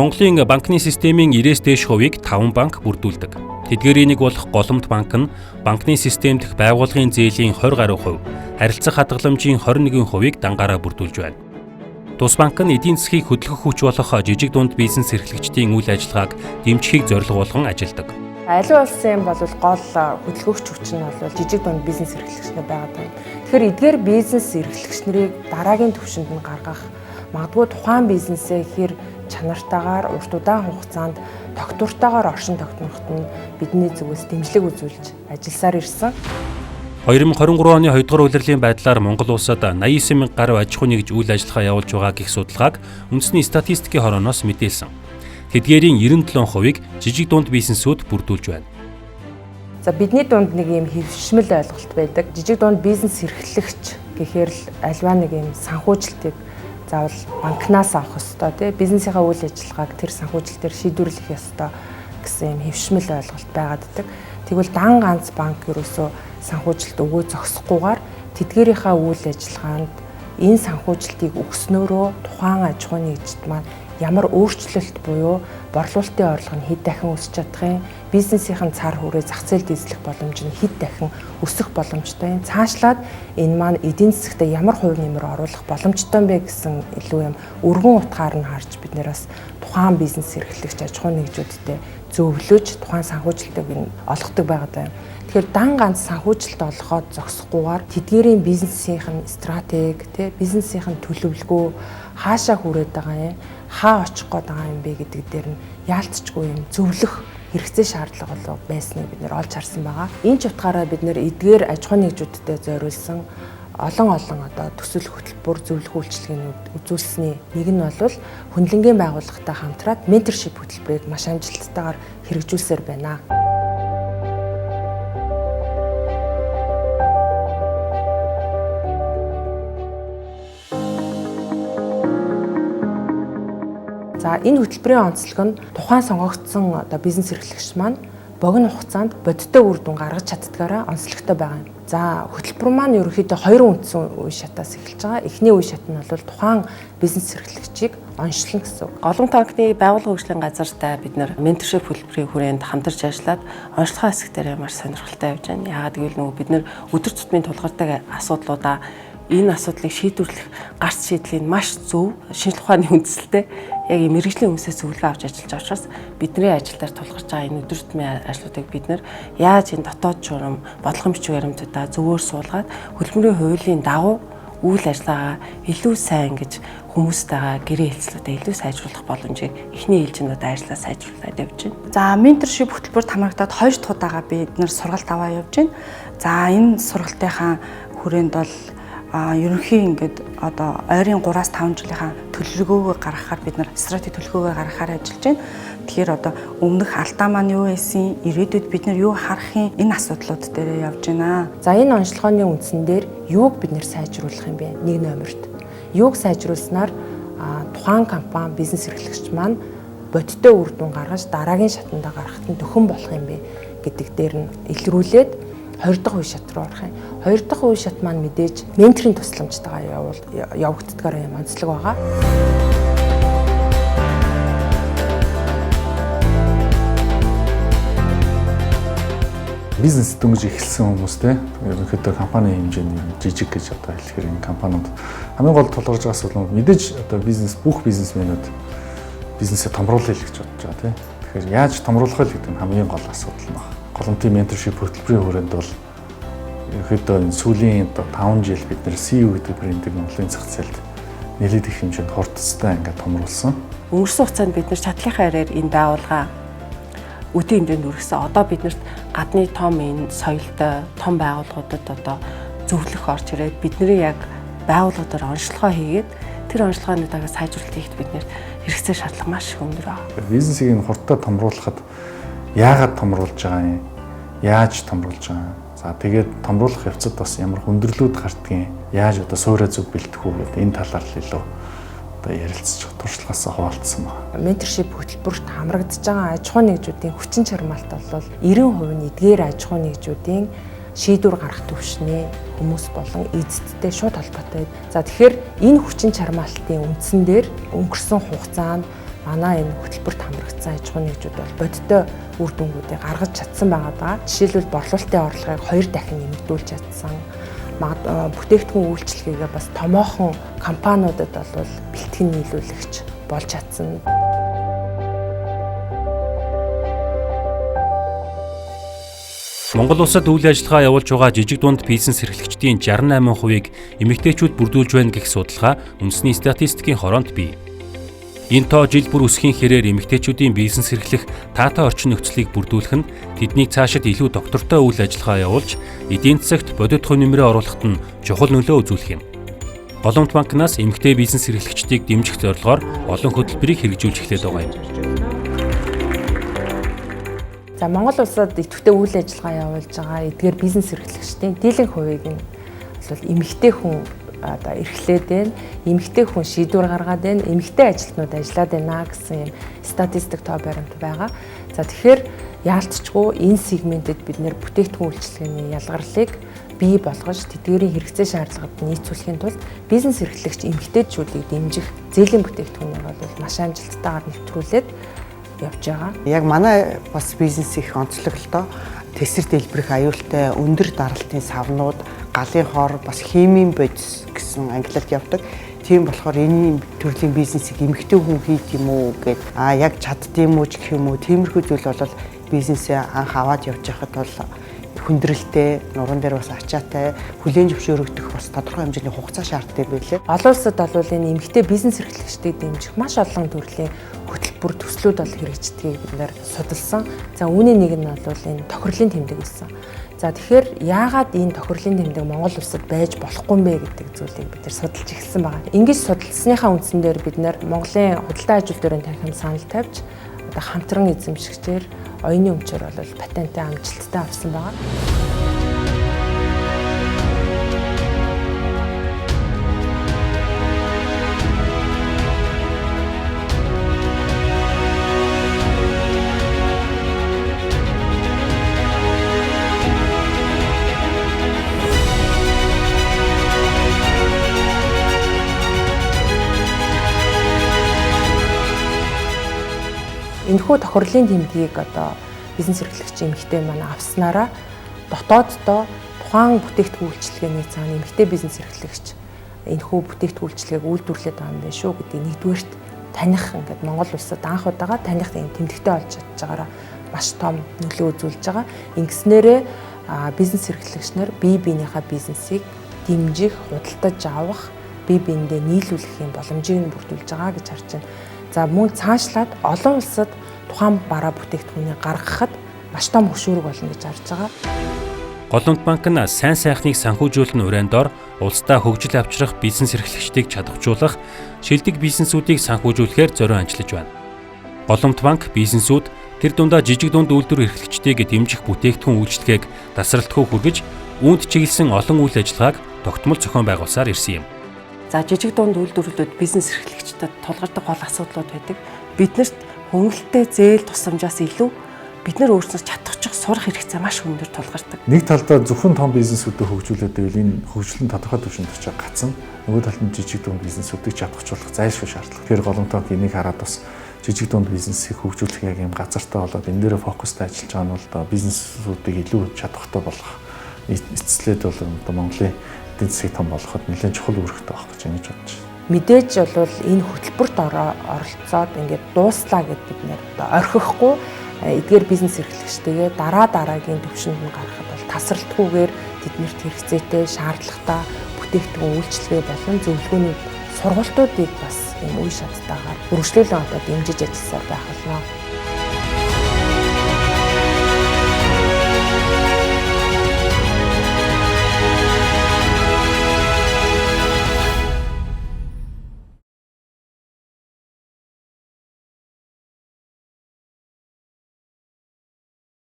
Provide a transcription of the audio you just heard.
Монголын банкны системийн 90-ээс дээш хувийг 5 банк бүрдүүлдэг. Тэдгээрийн нэг болох Голомт банк нь банкны систем дэх байгууллагын зээлийн 20 гаруй хувь, харилцах хадгаламжийн 21 хувийг дангаараа бүрдүүлж байна. Тус банк нь эдийн засгийг хөдөлгөх хүч болох жижиг дунд бизнес эрхлэгчдийн үйл ажиллагааг дэмжихийг зорилго болгон ажилладаг. Аливаа улсын бол гол хөдөлгөгч хүч нь бол жижиг дунд бизнес эрхлэгч нар байгаад байна. Тэгэхээр эдгээр бизнес эрхлэгч нарыг дараагийн түвшинд нь гаргах, магадгүй тухайн бизнесээ хэр чанартайгаар урт удаан хугацаанд тогтвортойгоор оршин тогтноход нь бидний зүгээс дэмжлэг үзүүлж ажилласаар ирсэн. 2023 оны 2 дугаар улирлын байдлаар Монгол улсад 89 мянга гаруй аж ахуй нэгж үйл ажиллагаа явуулж байгаа гэх судалгааг үндэсний статистикийн хорооноос мэдээлсэн. Тэдгээрийн 97%-ийг жижиг дунд бизнесүүд бүрдүүлж байна. За, бидний дунд нэг юм хэвшмэл ойлголт байдаг. Жижиг дунд бизнес эрхлэгч гэхээр л аливаа нэг юм санхүүжилтийг заавал банкнаас авах ёстой, тий, бизнесийнхаа үйл ажиллагааг тэр санхүүжилтээр шийдвэрлэх ёстой гэсэн юм хэвшмэл ойлголт байгаад байдаг. Тэгвэл дан ганц банк ерөөсөө санхүүжилт өгөө зогсохгүйгээр тэдгээрийнхаа үйл ажиллагаанд энэ санхүүжилтийг өгснөөрөө тухайн аж ахуйн нэгжид маань ямар өөрчлөлт буюу борлуулалтын орлого нь хэд дахин өсч чадах юм, бизнесийн цар хүрээ зах зээлд эзлэх боломж нь хэд дахин өсөх боломжтой юм. Цаашлаад энэ маань эдийн засагт ямар хувь нэмэр оруулах боломжтой юм бэ гэсэн илүү юм өргөн утгаар нь харж бид нэр бас тухайн бизнес эрхлэгч аж ахуйн нэгжүүдтэй зөвлөж тухайн санхүүжилтийг нь олгодог байгаад байна. Тэгэхээр дан ганц санхүүжилт олгоход зогсохгүйгээр тэдгээрийн бизнесийнх нь стратеги, тэ, бизнесийнх нь төлөвлөгөө хаашаа хүрээд байгаа юм, хаа очих гээд байгаа юм бэ гэдэг дээр нь яалтчгүй юм зөвлөх хэрэгцээ шаардлага болов байсныг бид нэр олж харсан байгаа. Энэ ч утгаараа бид нэр эдгээр аж ахуйн нэгжүүдтэй зориулсан олон олон одоо төсөл хөтөлбөр, зөвлөх үйлчилгээнүүд үзүүлсэний нэг нь бол хөндлөнгийн байгууллагатай хамтраад mentorship хөтөлбөрийг маш амжилттайгаар хэрэгжүүлсээр байна. За, энэ хөтөлбөрийн онцлог нь тухайн сонгогдсон одоо бизнес эрхлэгч маань богино хугацаанд бодиттой үр дүн гаргаж чаддгаараа онцлогтой байгаа юм. За, хөтөлбөр маань ерөнхийдөө хоёр үндсэн үе шатаас эхэлж байгаа. Эхний үе шат нь бол тухайн бизнес эрхлэгчийг онцлно гэсэн үг. Голомт банкны байгууллагын хөгжлийн газартай бид нэр mentorship хөтөлбөрийн хүрээнд хамтарч ажиллаад онцлогын хэсэг дээр маш сонирхолтой явж байна. Яагаад гэвэл нөгөө бид нэр өдөр тутмын тулгардаг асуудлуудаа, энэ асуудлыг шийдвэрлэх гарц шийдлийн маш зөв шинжлэх ухааны үндсэлтэй яг ийм мэргэжлийн хүмүүсээс зөвлөгөө авч ажиллаж байгаа учраас бидний ажил дээр тулгарч байгаа энэ өдөр тутмын ажлуудыг бид нэр яаж энэ дотоод журам, бодлогын бичиг баримтуудаа зөвөөр суулгаад хөдөлмөрийн хуулийн дагуу үйл ажиллагаа илүү сайн гэж хүмүүстэйгээ гэрээ хэлцлүүдээ илүү сайжруулах боломжийг эхний ээлжинд одоо ажиллаа сайжруулад явж байна. За, mentorship хөтөлбөрт хамрагдаад хоёр дахь удаага бид нэр сургалт аваа явж байна. За, энэ сургалтынхаа хүрээнд бол ерөнхий ингээд одоо ойрын 3-аас 5 жилийнхаа төлөвлөгөөгөө гаргахаар, бид нар стратеги төлөвлөгөөгөө гаргахаар ажиллаж байна. Тэгэхээр одоо өмнөх алдаа маань юу байсан, ирээдүйд бид нар юу харах юм, энэ асуудлууд дээр явж байна. За, энэ онцлогооны үндсэн дээр юуг бид нэр сайжруулах юм бэ? Нэг номерт. Юуг сайжруулснаар тухайн компани бизнес эрхлэгч маань бодиттой үр дүн гаргаж дараагийн шатанда гарахад нь дөхөн болох юм бэ гэдэг дээр нь илрүүлээд хоёр дахь үе шат руу орох юм. Хоёр дахь үе шат маань мэдээж менторын тусламжтайгаар явагддгаар юм онцлог байгаа. Бизнес дөнгөж эхэлсэн хүмүүс, те, ерөнхийдөө компани хэмжээний жижиг гэж одоо хэлэхээр энэ компаниуд хамгийн гол тулгарч байгаа асуудал нь мэдээж одоо бизнес, бүх бизнесмэнүүд бизнесээ томруулъя л гэж бодож байгаа, те. Тэгэхээр яаж томруулах вэ гэдэг нь хамгийн гол асуудал байна. Голомтын mentorship хөтөлбөрийн хүрээнд бол ерөнхийдөө энэ сүүлийн одоо 5 жил бид нэр CU гэдэг брендийг Монголын зах зээлд нэлээд их хэмжээнд хурдтай ингээд томруулсан. Өнгөрсөн хугацаанд бид нар чадлынхаа яриар энэ байгууллага өдийн хэмжээнд хүргэсэн. Одоо биднэрт гадны том энэ соёлтой том байгууллагуудад одоо зөвлөх орж ирээд бидний яг байгууллагуудаар онцлогоо хийгээд тэр онцлогооны дагуу сайжруулалт хийхэд биднэрт хэрэгцээ шаардлага маш их өндөр байна. Бизнесийг энэ хурдтай томруулахад яагаад томруулж байгаа юм? Яаж томруулж байгаа юм? За, тэгээд томруулах явцад бас ямар хүндрэлүүд гардгийг, яаж одоо суурьа зөв бэлтгэх үү гэдэг энэ талаар л илүү одоо ярилцж туршлагаас хуваалцсан байна. Mentorship хөтөлбөрт хамрагдаж байгаа аж ахуйн нэгжүүдийн хүчин чармаалт бол 90% нь эдгээр аж ахуйн нэгжүүдийн шийдвэр гаргах түвшний хүмүүс болон эзэдтэй шууд холбоотой. За, тэгэхээр энэ хүчин чармаалтын үндсэн дээр өнгөрсөн хугацаанд манай энэ хөтөлбөрт хамрагдсан аж ахуйн нэгжүүд бол бодиттой үр дүнгуудыг гаргаж чадсан байгаа даа. Жишээлбэл борлуулалтын орлогыг 2 дахин нэмэгдүүлж чадсан. Бүтээгдэхүүн үйлчилгээгээ бас томоохон компаниудад бол бэлтгэн нийлүүлэгч болж чадсан. Монгол улсад үйл ажиллагаа явуулж байгаа жижиг дунд бизнес эрхлэгчдийн 68%-ийг эмэгтэйчүүд бүрдүүлж байна гэх судалгаа үндэсний статистикийн хороонд бий. Энэ тоо жил бүр өсөхийн хэрээр эмэгтэйчүүдийн бизнес эрхлэх таатай орчин нөхцөлийг бүрдүүлэх нь тэднийг цаашид илүү доктортой үйл ажиллагаа явуулж эдийн засагт бодит хувь нэмрээ оруулахад нь чухал нөлөө үзүүлэх юм. Голомт банкнаас эмэгтэй бизнес эрхлэгчдийг дэмжих зорилгоор олон хөтөлбөрийг хэрэгжүүлж эхлээд байгаа юм. За Монгол улсад идэвхтэй үйл ажиллагаа явуулж байгаа эдгээр бизнес эрхлэгчдийн дийлэнх хувийг нь бол эмэгтэй хүн одоо эрхлээд байна, эмэгтэй хүн шийдвэр гаргаад байна, эмэгтэй ажилтнууд ажиллаад байна гэсэн юм статистик тоо баримт байгаа. За тэгэхээр яалтчгүй энэ сегментэд бид нэр бүтээгдэхүүн үйлчилгээний ялгарлыг бий болгож тэдгээрийн хэрэгцээ шаардлагад нийцүүлэхийн тулд бизнес эрхлэгч эмэгтэйчүүдийг дэмжих зээлийн бүтээгдэхүүнийг бол маш амжилттайгаар нэвтрүүлээд явж байгаа. Яг манай бас бизнес их онцлог л доо. Тэсэр дэлбэрэх аюултай өндөр даралтын савнууд, галын хор, бас химийн бодис гэсэн ангилалд явдаг. Тийм болохоор энэ төрлийн бизнесийг эмэгтэй хүн хийх юм уу гэд яг чаддсан юм уу гэх юм уу, тиймэрхүү зүйл бол бизнесээ анх аваад явж байхад бол хүндрэлтэй, нуруунд дээр бас ачаатай, хүлээн зөвшөөрөгдөх бас тодорхой хэмжээний хугацаа шаарддаг байлээ. Олон улсад бол энэ эмэгтэй бизнес эрхлэгчдийг дэмжих маш олон төрлийн хөтөлбөр төслүүд бол хэрэгждгийг бид нэр судалсан. За үүний нэг нь бол энэ тохирлын тэмдэг байсан. За тэгэхээр яагаад энэ тохирлын тэмдэг Монгол улсад байж болохгүй юм бэ гэдэг зүйлийг бид нар судалж эхэлсэн байгаа. Ингэж судалсныхаа үндсэн дээр бид нар Монголын худалдаа аж үйлдвэрийн танхим санал тавьж одоо хамтран эзэмшигчээр оюуны өмчөөр бол патентаа амжилттай авсан байгаа. Энэхүү тохирлын тэмдгийг одоо бизнес эрхлэгч эмэгтэй маань авснараа дотооддоо тухайн бүтээгдэхүүн үйлчилгээний цаана эмэгтэй бизнес эрхлэгч энэхүү бүтээгдэхүүн үйлчилгээг үйлдвэрлээд байгаа юм байна шүү гэдгийг нэгдүгээрт таних, ингээд Монгол улсад анх удаага таних юм тэмдэгтэй олж чадж байгаараа маш том нөлөө үзүүлж байгаа. Ингэснээрээ бизнес эрхлэгч нар бие биенийхээ бизнесийг дэмжих, худалдаж авах, бие биендээ нийлүүлэх юм боломжийг нь бүрдүүлж байгаа гэж харж байна. За мөн цаашлаад олон улсад тухайн бараа бүтээгдэхүүнийг гаргахад маш том хөшүүрэг болно гэж харж байгаа. Голомт банк нь сайн сайхныг санхүүжүүлэн урайн дор улсдаа хөгжил авчрах бизнес эрхлэгчдийг чадваржуулах, шилдэг бизнесүүдийг санхүүжүүлэхээр зориун ажиллаж байна. Голомт банк бизнесүүд тэр дундаа жижиг дунд үйлдвэр эрхлэгчдийг дэмжих бүтээгдэхүүн үйлчилгээг тасралтгүй хүргэж, үүнд чиглэсэн олон үйл ажиллагааг тогтмол зохион байгуулсаар ирсэн юм. За жижиг дунд үйлдвэрлэлүүд бизнес эрхлэгчдэд тулгардаг гол асуудлууд байдаг. Биднэрт хөнгөлөлттэй зээл тусламжаас илүү бид нар өөрсдөө чадах сурах хэрэгцээ маш өндөр тулгардаг. Нэг талдаа зөвхөн том бизнесүүдийг хөгжүүлээд байвал энэ хөгжил нь тодорхой түвшинд очиж гацсан. Нөгөө талд нь жижиг дунд бизнесүүдийг чадахжуулах зайлшгүй шаардлага. Тэгэхээр Голомт банк энийг хараад бас жижиг дунд бизнесийг хөгжүүлэх яг юм газартай болоод энэ дээрээ фокустай ажиллаж байгаа нь бол одоо бизнесүүдийг илүү чадвартай болгох, эцэслээд бол одоо Монголын эдийн засгийг том болгоход нэлээд чухал үүрэгтэй байх гэж ингэж бодож байна. Мэдээж бол энэ хөтөлбөрт оролцоод ингээд дууслаа гэд бид нэр одоо орхихгүй эдгээр бизнес эрхлэгчтэйгээ дараа дараагийн төвшөнд нь гаргахад бол тасралтгүйгээр тэднэрт хэрэгцээтэй, шаардлагатай бүтээгдэхүүн үйлчилгээ болон зөвлөгөөний сургалтуудыг бас ийм үе шаттайгаар үргэлжлүүлэн одоо дэмжиж ажилласаар байх болно.